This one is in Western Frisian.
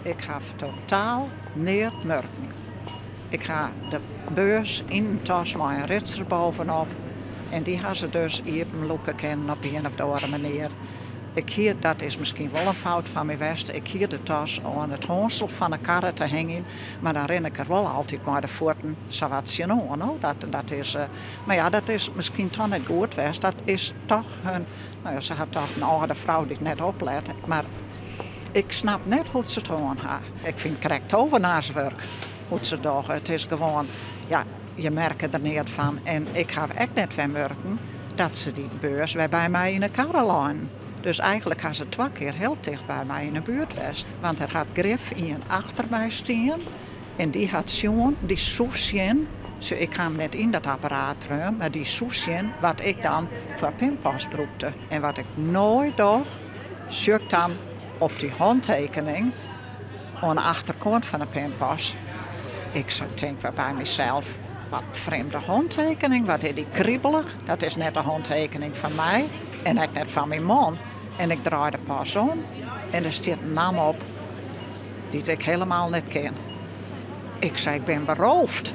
Ik haw totaal neat murken. Ik ha de beurs yn in tas mei in rits der bovenop en dy ha se dus iepen lûke kinnen op ien of oare manier. Ik hie, dat is miskien wol in fout fan my west, ik hie de tas oan it hânsel fan 'e karre te hingjen, mar dan rin ik der wol altyd mei de fuotten sawat tsjinoan. No, dat is, mar ja, dat is miskien toch net goed west. Dat is toch hun, no ja, se ha toch in âlde frou dy't net oplet, mar ik snap net hoe't se it hân ha. Ik fyn it krekt tovenaarswurk hoe't se it dogge. It is gewoan, ja, je merke der neat fan. En ik haw ek net wer murken dat se dy beurs wer by my yn 'e karre leinen. Dus eigenlik ha se twa kear hiel ticht by my yn 'e buert west. Want der hat grif ien achter my stien en dy hat sjoen, dy soe sjen, sjoch ik ha him net yn dat apparaat treaun, mar dy soe sjen wat ik dan foar pinpas brûkte. En wat ik noait doch, sjoch ik dan op dy hantekening oan 'e achterkant fan 'e pinpas. Ik tink wer by mysels, wat in frjemde hantekening, wat is dy kribelich. Dat is net de hantekening fan my en ek net fan myn man. En ik draai de pas om en der stiet in namme op dy't ik helemaal net ken. Ik sei, ik bin beroofd.